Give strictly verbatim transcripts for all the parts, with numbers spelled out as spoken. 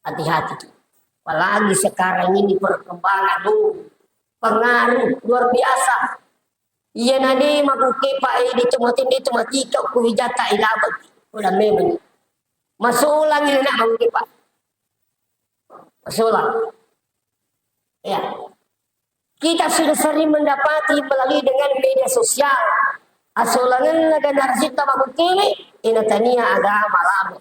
Hati-hati ki. Apalagi sekarang ini perkembangan, oh, pengaruh luar biasa. Iya nani mabuke pak, eh, di tempat ini tempat tiga ku wijata ilabek. Udah memang. Masulang ini nak mabuke pak. Masulang. Ya. Kita sudah sering mendapati melalui dengan media sosial. Asolangenna generasi tabakukini, ina tania agama lama.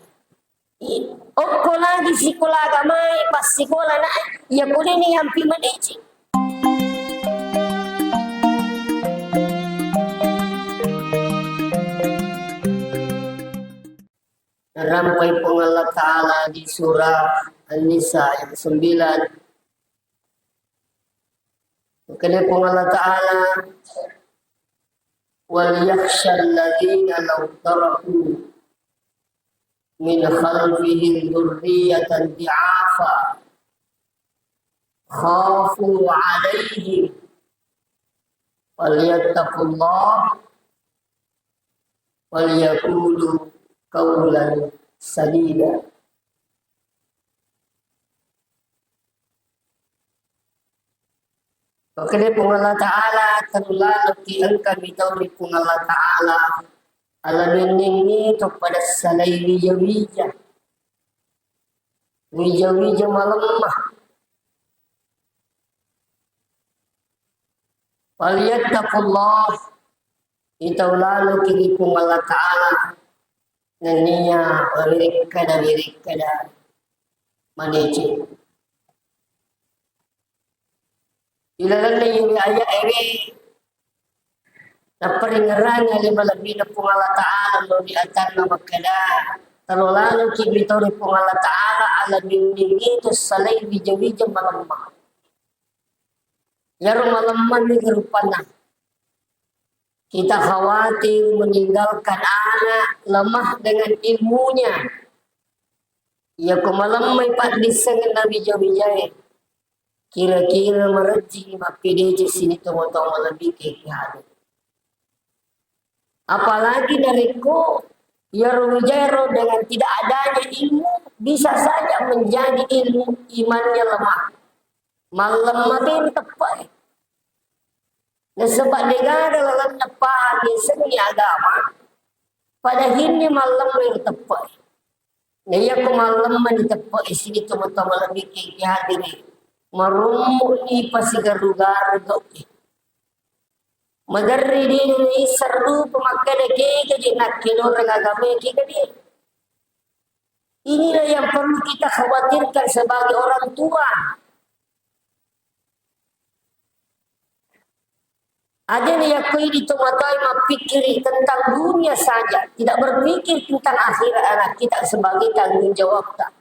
I-, okko lagi sikola agamai, pas sikola na, iya kulini ampi madeceng. Narampai Puang Allah Ta'ala di surah An-Nisa ayat sembilan. Makanya Puang Allah Ta'ala, "Wal yakhshal ladzina law taraku min khalfihim dzurriyyatan dhi'afa khafu 'alaihim falyattaqullah wal yaqulu qawlan sadida." Makanya Puang Allah Ta'ala, terlalu ki engka mitau ri Puang Allah Ta'ala, ala nenningi to pada salai wija-wija. Wija-wija malemma. Falyattaqullah, itau lalo ki ri Puang Allah Ta'ala, nennia mawirekkada-wirekkada madeceng. Ilalenna iwi ayat ewe, napparingngerangi ale malebbina Puang Allah Ta'ala lo ri atanna makkeda, talo lalo ki mitau ri Puang Allah Ta'ala, ala nenningi to salai wija-wija malemma. Iyaro malemma ni rupanna. Kita khawatir meninggalkan anak lemah dengan ilmunya. Iya ko malemmai paddissengenna wija-wijae, kira-kira marejjing mappedece sining tomatoa malebbi ke hadere. Apalagi narekko iyaro wijaero dengan tidak adanya ilmu bisa saja menjadi ilmu imannya lemah. Mallemma teri teppe'e. Nasaba degaga lalenna pahang yasengnge agama, pada akhirnya mallemma ero teppe'e. Na iyako mallemma ni teppe'e sining tomatoa malebbi ke hadere, marummu'ni pasigaru-garu gau'e. Maderri dini naisseng rupa makkeda kega je nakkeloreng agamae kega de. Inilah yang perlu kita khawatirkan sebagai orang tua. Aja ni yakko idi tomatoa mappikkiri tentang dunia saja, tidak berpikir tentang akhirat anak kita sebagai tanggung jawabta.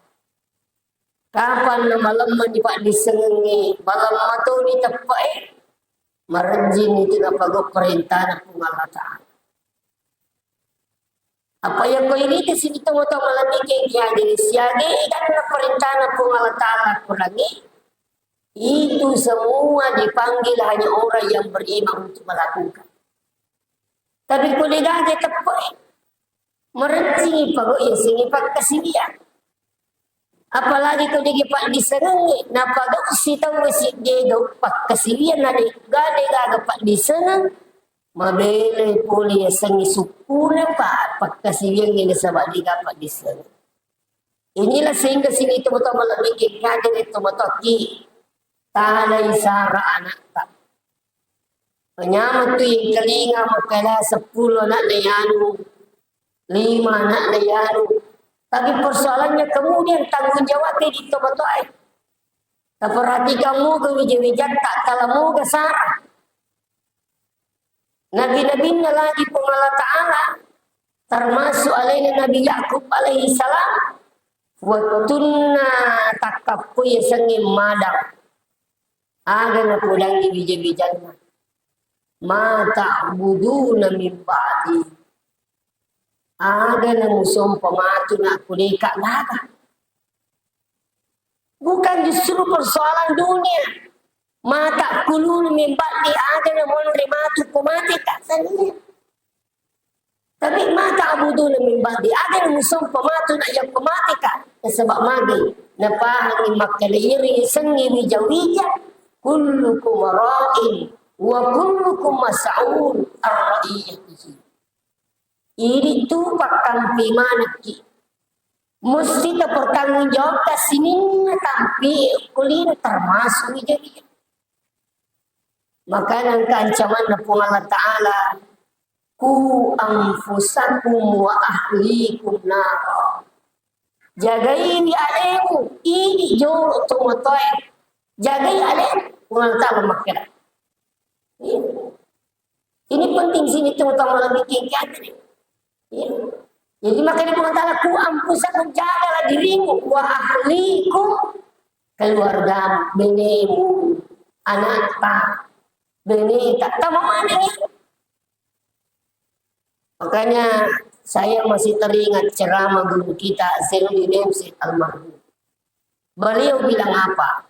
Kapan na malemma ni paddissengengnge, malemma to ni teppe'e, marejjing itu napagau perintahna Puang Allah Ta'ala. Apa yakko irita sining tomatoa malebbi ke hadere siaga eganna perintahna Puang Allah Ta'ala kurangi, itu semua dipanggil hanya orang yang beriman untuk melakukan. Tapi ko degaga teppe'e, marejjing pagau yasengnge pakkasiwiang. Apalagi ko dege paddissengengnge, napagau sitau sidde gau pakkasiwiang na dega degaga paddissengeng, mabelai pole yasengnge sukkuna pa pakkasiwiangnge nasaba dega paddissengeng. Inilah sehingga sining tomatoa malebbi ke hadere tomatoa ki tanai sara anakta. Nyameng tu engkalinga makkeda seppulo anakna yanu, lima anakna yanu. Tapi persoalannya kemudian tanggung jawabnya di tomatoae. Taperhatikan moga wija-wijatta, tala moga sara. Nabi-nabinna lagi Puang Allah Ta'ala, termasuk alena Nabi Yakub alaihi salam, wettunna takkappoi yasengnge madang. Aga napodangngi wija-wijanna. Ma ta'buduna min ba'di. Aga namusompa matu nakko deka gaga. Bukan justru persoalan dunia. Ma ta'kuluna min ba'di, aga namonri matu ko mate ka sania. Tapi ma ta'buduna min ba'di, aga musompa matu na yakko mateka? Nasaba magai napahangi makkeda iri sengngi wija-wija, kullukum ra'in wa kullukum mas'ul an ra'iyatihi. Idi tu pakkampi manekki. Musti tapertanggung jawabkan sininna tampi kulino termasuk wija-wija. Makanya engka ancamanna Puang Allah Ta'ala, "Ku anfusakum wa ahlikum nara." Jagaiwi alemu, idi jolo tomatoae. Jagai alemu, Puang Allah Ta'ala makkeda. Iya. Ini penting sini, terutama lagi kiai-kiai. Iya. Jadi makanya Puang Allah Ta'ala, "Ku anfusakum," jagalah dirimu, "wa ahlikum," keluargamu, benemu, anakta, beneta, tama mana ya? Makanya saya masih teringat ceramah guru kita Zainuddin M C almarhum. Beliau bilang apa?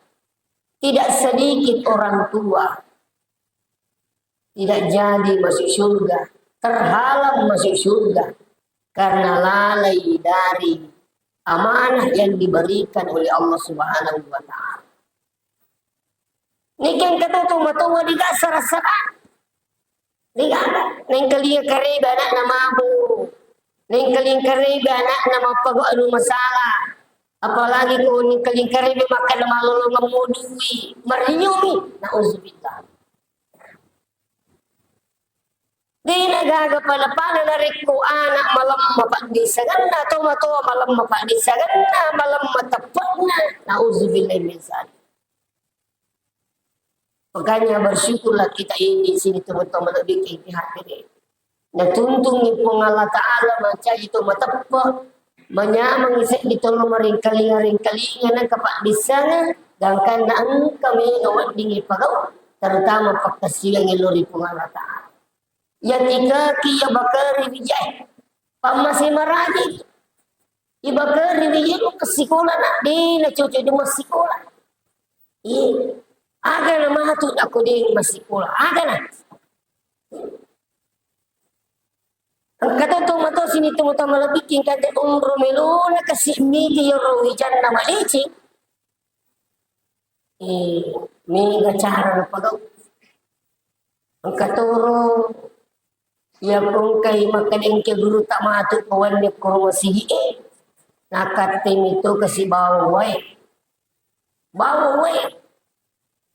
Tidak sedikit orang tua tidak jadi masuk surga, terhalang masuk surga karena lalai dari amanah yang diberikan oleh Allah Subhanahu wa Ta'ala. Niki engka to tomatoa de' gaga sara-sara. De' gaga. Nengkalinga karebe anakna mabuk. Nengkalinga karebe anakna mappagau anu masalah. Apalagi ko nengkalinga karebe makkeda malolongeng modui. Marriumi. Nauzubillah. De' na gaga pada-pada narekko anak malemma paddissengenna, tomatoa malemma paddissengenna, malemma teppe'na. Nauzubillah min zalik. Makanya bersyukurlah kita ini sini teman-teman lebih ke hati. Natuntungi Puang Allah Ta'ala mancaji to mateppe', manyameng seddi tolo maringkalinga-ringkalinga nengka paddissengeng, gangkanna engka mega weddingngi pagau, terutama pakkasiwiang lao ri Puang Allah Ta'ala. Iya tikaki, iya bakari wijae. Pammase maraji. Iya bakari wijae, lu kasikola nak, de' na cocok di massikola. Iya. Aga na matu aku de' massikola. Aga na. Engka to tomatoa sini tomatoa malebbi engka te onro melona kasi mega iyaro wijanna madeceng. Eh, mega cara napagau. Engka toro iya ko engkai makkeda engka gurutta matu ko wenni ko masigi'e. Nakkattemi to kasi bawang wae. Bawang wae.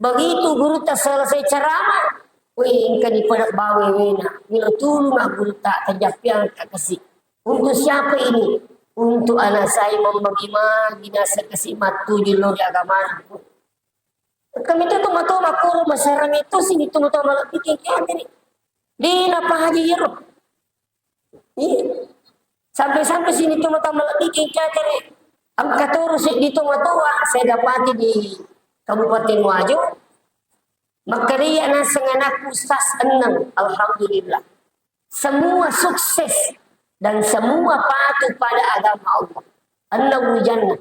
Begitu gurutta selesai ceramah, weh, engkani pada bawang waena. Melo tulunga gurutta, tajappiangka kasi. Untuk siapa ini? Untuk anak saya membagi-bagi nasa kasi mattuju lao ri agamana. Kami tu tomatoa makkoro masarang itu sini tomatoa malebbi kengkeng tadi. De' napahaji iyaro. Iya. Sampai-sampai sini tomatoa malebbi kengkeng tadi. Engka toro seddi tomatoa saya dapati di Kabupaten Wajo. Makkeda iya naseng anakku Ustaz enneng. Alhamdulillah. Semua sukses dan semua patuh pada agama Allah. Enneng wijanna.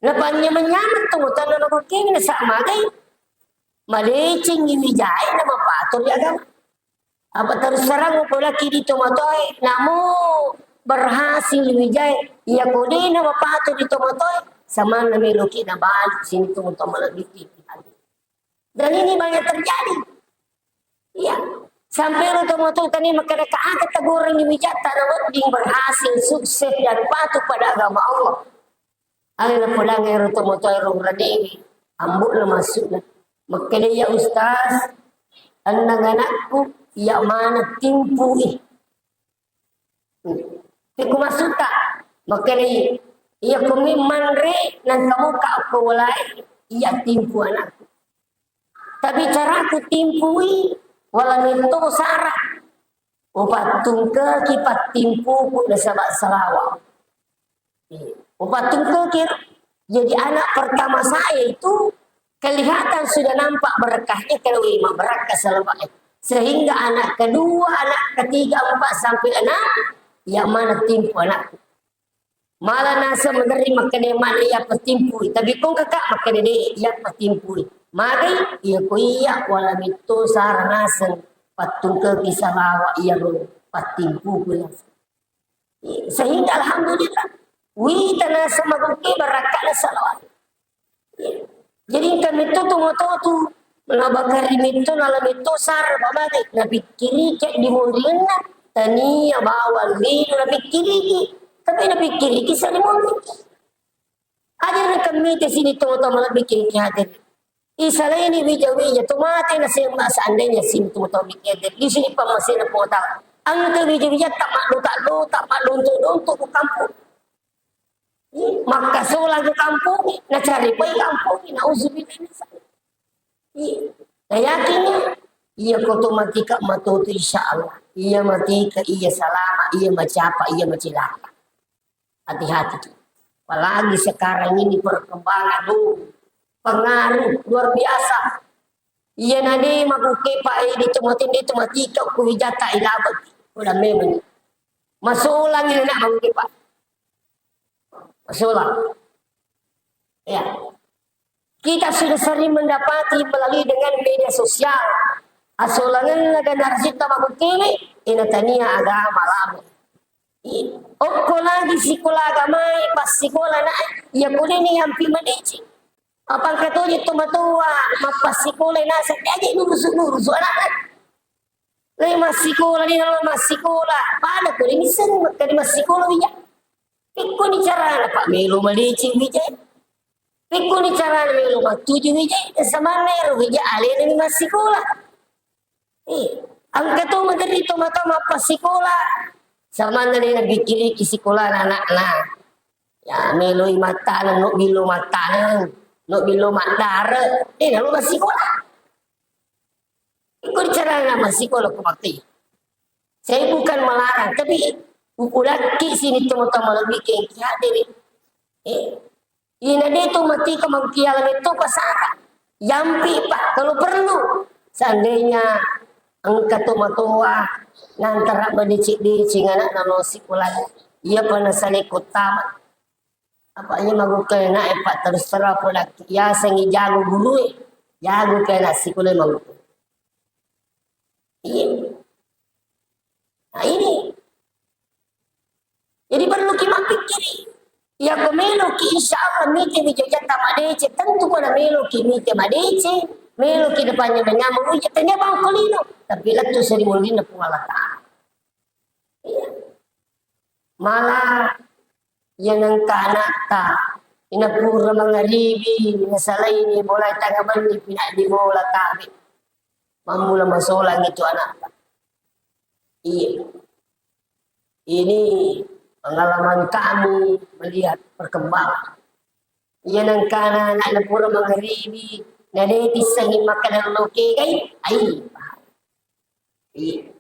Napanyameng-nyameng to tanna nabukkini nasa magai. Madecengngi wijae namapatuh ri agama. Apa terus terang upolaki di tomatoae, namo berhasil wijae. Iya ko de' namapatuh di tomatoae, samanna meloki nabalu sini tomatoa malebbi. Dan ini banyak terjadi. Iya. Sampai orang tua-tua tadi makkeda ka aga tagorengngi wijatta na wedding berhasil, sukses dan patuh pada agama Allah. Aga napodangngi ero tomatoa ero uranewe, ambo'na massu'na. Makkeda iya Ustaz, enneng anakku, iya maneng timpui. Pekko maksutta, makkeda iya, iya ko mi manre nengka moka ko walae, iya timpu anakku. Tapi caraku timpui, wala metto sara. Upattungkeki pattimpuku nasaba salawa. Upattungkeki. Jadi anak pertama saya itu kelihatan sudah nampak berkahnya kalau memang berkah salawa. Sehingga anak kedua, anak ketiga, empat sampai enam, yang mana timpu anakku. Mala naseng maderri makkeda mana iya patimpui. Tapi kong kakak makkeda de iya patimpui. Magai iya ko iya wala metto sara naseng pattungkeki salawa iyaro pattimpuku iya. Sehingga alhamdulillah, wita naseng makkukku barakka'na salawat. Jadi engka metto tu moto tu, nabakari metto, nala metto sara pamate, napikkiriki di monrinna, tania bawang lino napikkiriki, tapi napikkiriki sari monri. Aja nakemmite sini tomatoa malebbi ki hadere. Isalaini wija-wija, tomate nasemma seandainya sini tomatoa miki hadere. Di sini pammasena Puang Ta'ala. Engka wija-wija tak maduta-duta, maduntu-duntu ku kampung. Makkasolang ku kampung, nacari pai kampung, nauzubillah min zalik. Iya. Nayakinni, iya ko to matika matoto, insya Allah. Iya matika, iya salama, iya macapa, iya macilaka. Hati-hati. Apalagi sekarang ini perkembangan, oh, pengaruh luar biasa. Iya nade mabuke pa e di tomatin di tomatika ku wijata ilabek. Udah memang. Masolang ini nak mabuke pa. Masolang. Ya. Kita sudah sering mendapati melalui dengan media sosial. Asolangenna generasi ta mabukewe, ina tania agama lama. I-, okko lagi sikola agamai, passikola na, iya kudini yampi madeceng. Apangka toje tomatoa, mappassikola na, seddi aja nurusu-nurusu anakna. Lei massikola, lei nalo massikola. Pada ko dini seng makkeda massikola wija. Pekkoni carana, Pak, melo madeceng wija. Pekkoni carana melo mattuju wija. Samanna ero wija alena ni massikola. Eh, engka to maderri tomatoa mappassikola. Samanna de napikkiriki sikolana anakna. Ya, meloi mattaneng, no billo mattaneng, no billo maddare. De nalo massikola. Iko carana massikola ko makkei. Saya bukan melarang, tapi upulakki sini tomatoa malebbi kengki hadiri. Eh, ina de to matika mangkiala metto pasara. Yampi pa, kalau perlu. Seandainya engka tomatoa nantara madeceng-deceng anakna lo sikola. Iya pa nasale ko tama. Apa iya magukkai na, eh, Pak, terus terang pole yasengi jago guru, eh. Jago kai na sikola magukkai. Iya. Nah, ini. Jadi perlu ki mappikiri. Iya ko melo ki insya Allah mite mi jojatta madeceng, tentu ko na melo ki mite madeceng, melo ki depannya menyambung ujian, tania bangko lino, tapi lettu seri mulinna Puang Allah Ta'ala. Iya. Mala iya nengka anatta, ina pura mangaribi, nasalaini bola tanga benni, pinaddi bola tabe. Mammula masolang itu anatta. Iya. Ini pengalaman kami melihat perkembangan. Iya nengka anak-anak na pura mangaribi, na de tissengi makkeda lokegai, ai. Iya.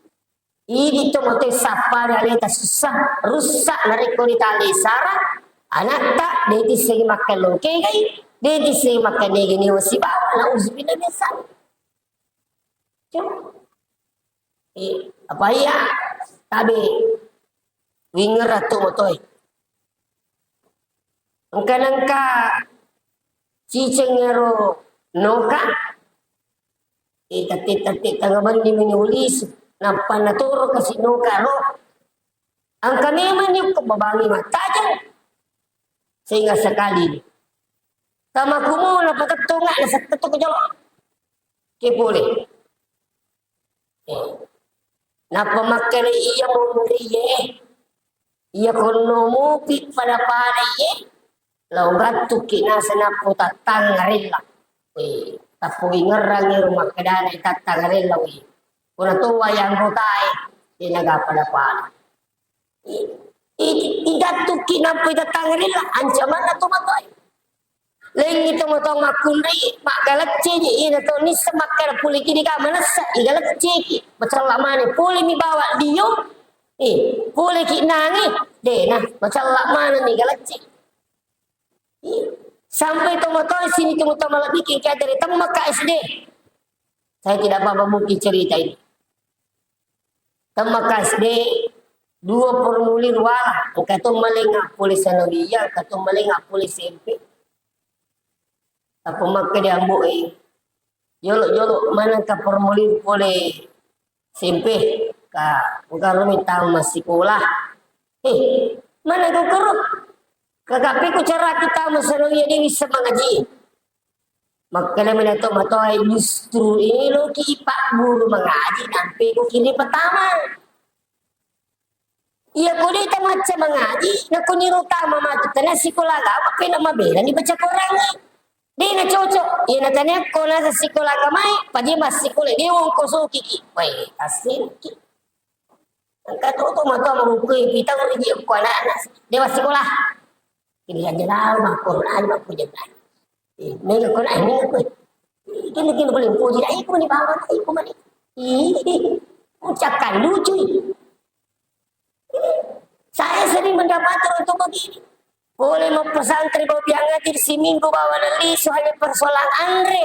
Idi to mate sappa aleta susah, rusak narekko ritale sara, anatta de tissengi makkeda lokegai, de tissengi makkeda gini wasibawa, nauzubillah min zalik. Cuma, eh, apa iya? Tabe, wingerra tu motoi. Engka nengka ciceng ero noka, eh, tette-tette tanga benni meni ulisu, nappa natoro kasi noka ro. Engka memang ni ko babangi mattajeng, sehingga sekali tamakumo napatettonga nasettetto ke jolo. Ke pole. Eh. Nappa makkeda iya monri ye. Iya konno mupi pada-pada ye. Lao gattukki naseng nappo tattangngarella. Weh, tappo ingerrangi ro makkedana tattangngarella weh. Pura to wayang rotae, de naga pada-pada. I-, i-, igattukki nappo tattangngarella, ancamanna to matoe. Lengngi tomatoa makkunrai, maggalecceji, ina to nisseng makkeda puleki dega manessa, igalecceki, macella maneng, pulemi bawang dio, eh, puleki nangi, dena, macella maneng ni galecce. Iya. Sampai tomatoa sini tomatoa malebbi ki engka dari temmaka S D. Saya tidak apa-apa mungkin cerita ini. Temmaka S D, dua formulir wala, engka to malenga pole sanawiyah, engka to malenga pole S M P. Tappa makkeda ambo'e, jolo-jolo manengka formulir pole S M P, ka engka romi tau massikola. Eh, mana kau kero? Kagapi ku cara kita masalah iya di bisa mengaji. Makkeda mena to matoa justru eloki ipagguru mangaji nampe ko kiri pertama. Iya ko de tamacca mangaji, na ko niro tama matu tena sikola agama pena mabela ni baca Quran. De na cocok. Iya na tania ko na sikola agama e, paje massikola de wong ko sokiki. Weh, kasirki. Engka to to matoa mabukui pita uriji ko anak-anak. De massikola. Kini aja lau makko, anu makko jaga. Eh, mega ko, eh, mega ko. Kini, kini boleh puji, ai ko ni bawa, ai ko mani. Ih, ucapkan lucu. Saya sering mendapat orang tu begini. Boleh mau pesantren, mau biang ngaji di seminggu bawa leli, soalnya persoalan anre.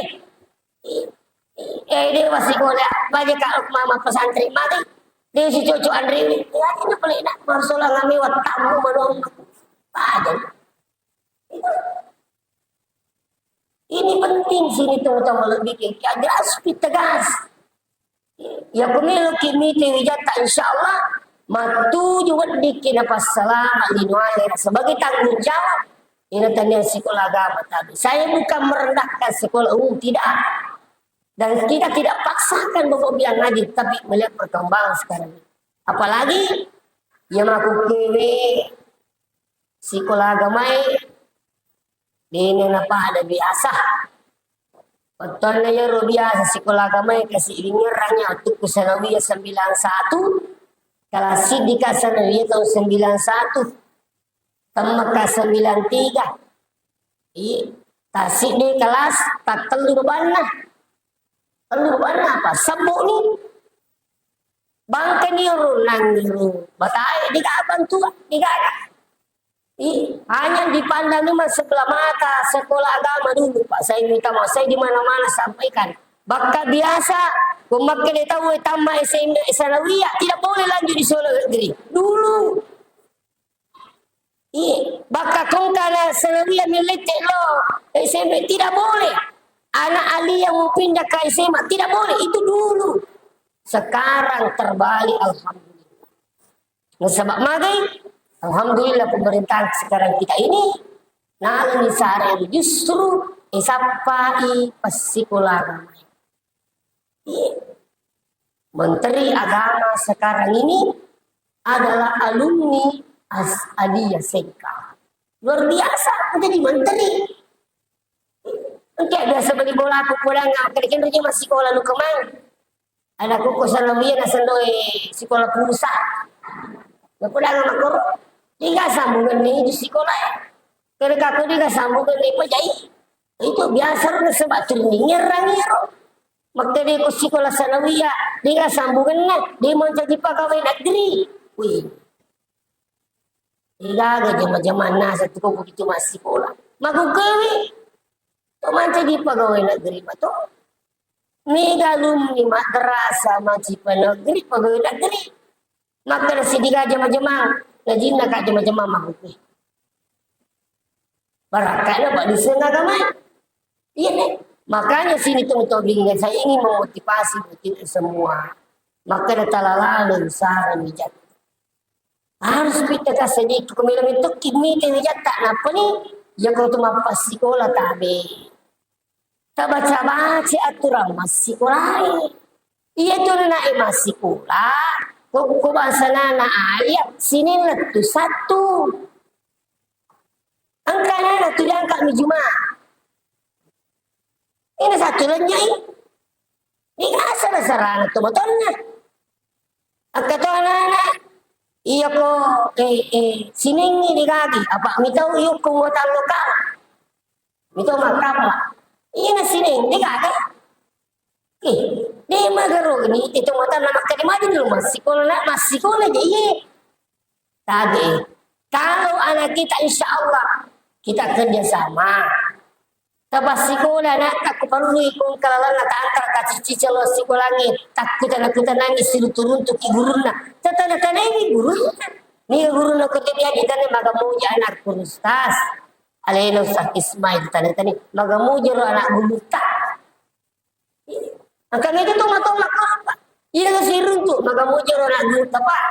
Eh, de massikola, baja ka mama pesantren mati. De si cocok anre. Ya, ini boleh nak, persoalan kami, watamu, menung. Baja. Ini penting sini, teman-teman, lebih ke-, jelas, tegas. Ya, ku meloki mite wijatta, insya Allah, matuju weddikki napassalama lino akhirat sebagai tanggung jawab. Ina tania sikola agama tadi. Saya bukan merendahkan sekolah umum, tidak. Dan kita tidak paksakan bapak bilang ngaji, tapi melihat perkembangan sekarang ini. Apalagi, ya, melakukan sikola agama e, dena napada biasa. Bettuanna iyaro biasa sikola agamae kasi ringerrang iya, wettukku sanawiyah sembilan satu, kelas siddi ka sanawiyah tahun sembilan satu, temmaka sembilan tiga. Iya, tassiddi kelas tattellu babanna. Tellu babanna apa? Sebbu ni. Bangkani ro nangngi ro batae, degaga bantuan, degaga. Ih, hanya dipandang memang sebelah mata sekolah agama dulu, Pak. Saya minta maaf, saya di mana-mana sampaikan. Bakka biasa, ko makkeda tau, eh, tamma S M A, sanawiyah, tidak boleh lanjut di sekolah negeri. Dulu. Iya, bakka kongkana sanawiyah millettek lo S M A, tidak boleh. Anak aliyah mau pindah ke S M A, tidak boleh. Itu dulu. Sekarang terbalik, alhamdulillah. Nasaba magai, alhamdulillah, pemerintahan sekarang kita ini, nalani sare justru, eh, sappai passikola agama. Iya. Menteri Agama sekarang ini adalah alumni As'adiyah Sengkang. Luar biasa, menjadi menteri. Engka biasa beli bola aku pulang, aku kira-kira masih sekolah lu kemang. Anakku ko sanawiyah naseng doi sikola pusat. Napudangnga makkoro, degaga sambungenna iju sikola e. Kerekako degaga sambungenna ipajai. Itu biasa ro nasaba training nyerang iyaro. Makkeda ko sikola sanawiyah, degaga sambungenna, de mancaji pegawai negeri. Wih. Degaga jama-jamanna satu ko begitu massikola. Makkukkuewi, to mancaji pegawai negeri mato. Mega alumni madrasah, macipa negeri, pegawai negeri. Makkeda siddi ga jama-jamang, najinna ka jama-jamang makkukku. Barakka'na Pak Duseng agama. Iya, nih. Makanya sini teman-teman, saya ingin memotivasi buat kita semua. Makkeda talala lo usara mijak. Harus pitta kasseddi ko melo metto ki mite wijatta, nappa ni, iya ko tu mappassikola tabe. Tabaca-baca aturan massikolae. Iya tu nanae massikola, ko, ko bahasa nana ayat, Senin lettu Sabtu. Engka nana tu diangkat mi Jumat. Ini satu lenyai. Ini asal sarana tu botolnya. Engka to anak-anak, iya ko, eh, eh, Seningngi degaga, apa mitau iyo ko ngotang lokal. Mitau makkapla. Iya na Sening, degaga. Eh, de magaro ni, itu ngotang na makkeda maju dulu, massikola na, massikola je, iye. Tabe. Kalau anak kita, insya Allah, kita kerja sama. Tapassikola anakta, kuparellui kongka lalenna, taantara, tacicicelo sikolangnge, takkutana-kutanangi, siruntu-runtuki gurunna. Tatana-tanaiwi gurunna. Niga gurunna ko te diaji tane, maga moja anakku, Ustaz. Alena Ustaz Ismail, tane-tane, maga moja ro anak gurutta. Engka mega to matau makkoro, Pak. Iya siruntu, maga moja ro anak gurutta, Pak.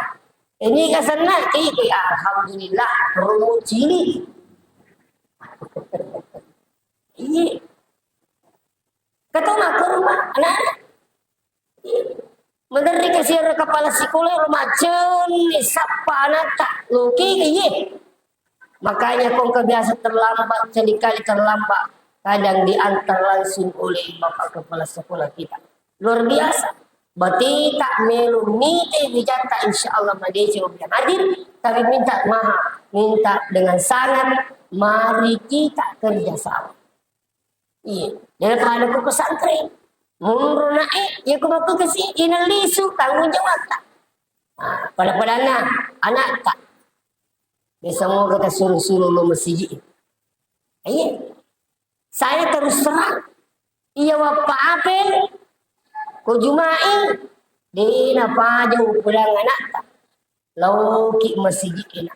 Ini ka senna, ki, ki, alhamdulillah, rumu cili. Iya. Ketemu aku rumah, anak-anak. Iya. Maderri kasi ero kepala sekolah, ero macem, sappa anakta. Loki, iya. Makanya kong kebiasa terlambat, sekali-kali terlambat, kadang diantar langsung oleh bapak kepala sekolah kita. Luar biasa. Berarti tak melo mite wijatta, insya Allah madeceng bilang hadir, tapi minta maaf, minta dengan sangat, mari kita kerjasama. Iya, daripada ku pesantren. Munro nak eh, ya ku maku kasi, ina lisu tanggung jawab tak. Nah, pada-padana anak tak. Biasa mau kita suruh-suruh lo masjid. Iya. Saya terus terang. Iya wappa apel, ko Juma'i, dena paja upudang anakta. Lauki masigi ina.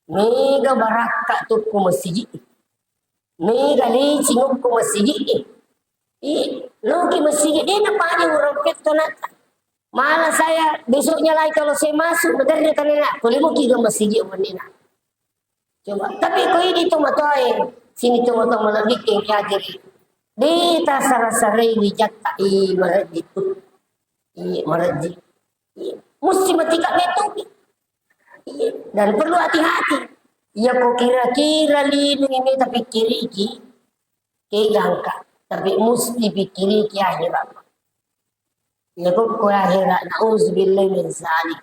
Mega barakka tu ko masigi. Mega licing ko masigi. I, lauki masigi, dena paja urang petto anakta. Malah saya besoknya lagi kalau saya masuk, maderri kan enak. Kulimu ki ga masigi wenni na. Coba, tapi ko idi tomatoae, sini tomatoa malebbiking ki hadiri. Dita sara-sarai wijatta, i, marejji tu. I, marejji. I, musti matika metupi. I, dan perlu hati-hati. Iya ko kira-kira linu ini tapi kiriki, kegangka. Tapi musti pikiriki akhirat. Iya ko ko akhirat, nauzubillah min zalik.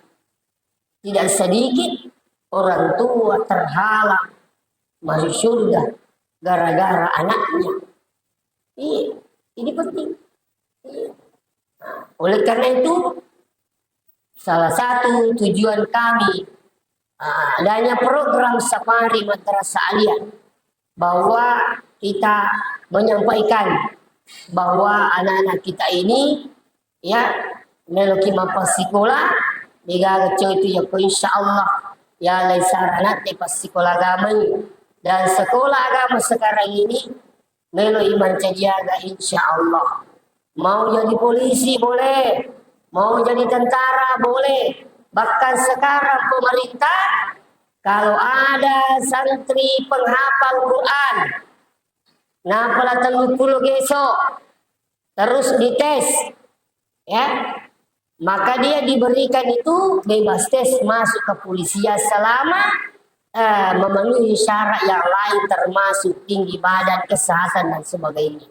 Tidak sedikit orang tua terhalang masuk surga gara-gara anaknya. Iya, ini penting. Iya. Nah, oleh karena itu, salah satu tujuan kami, ah, adanya program safari Madrasah Aliyah, bahwa kita menyampaikan bahwa anak-anak kita ini, ya, meloki mappasikola, degaga coy tu, ya, ko insya Allah, ya, lai sarana te passikola agamai. Dan sekolah agama sekarang ini, meloi mancaji aga, insya Allah. Mau jadi polisi boleh, mau jadi tentara boleh, bahkan sekarang pemerintah, kalau ada santri penghafal Quran, napala telluppulo geso, terus dites, ya, maka dia diberikan itu bebas tes masuk kepolisian selama, eh, memenuhi syarat yang lain, termasuk tinggi badan, kesehatan, dan sebagainya.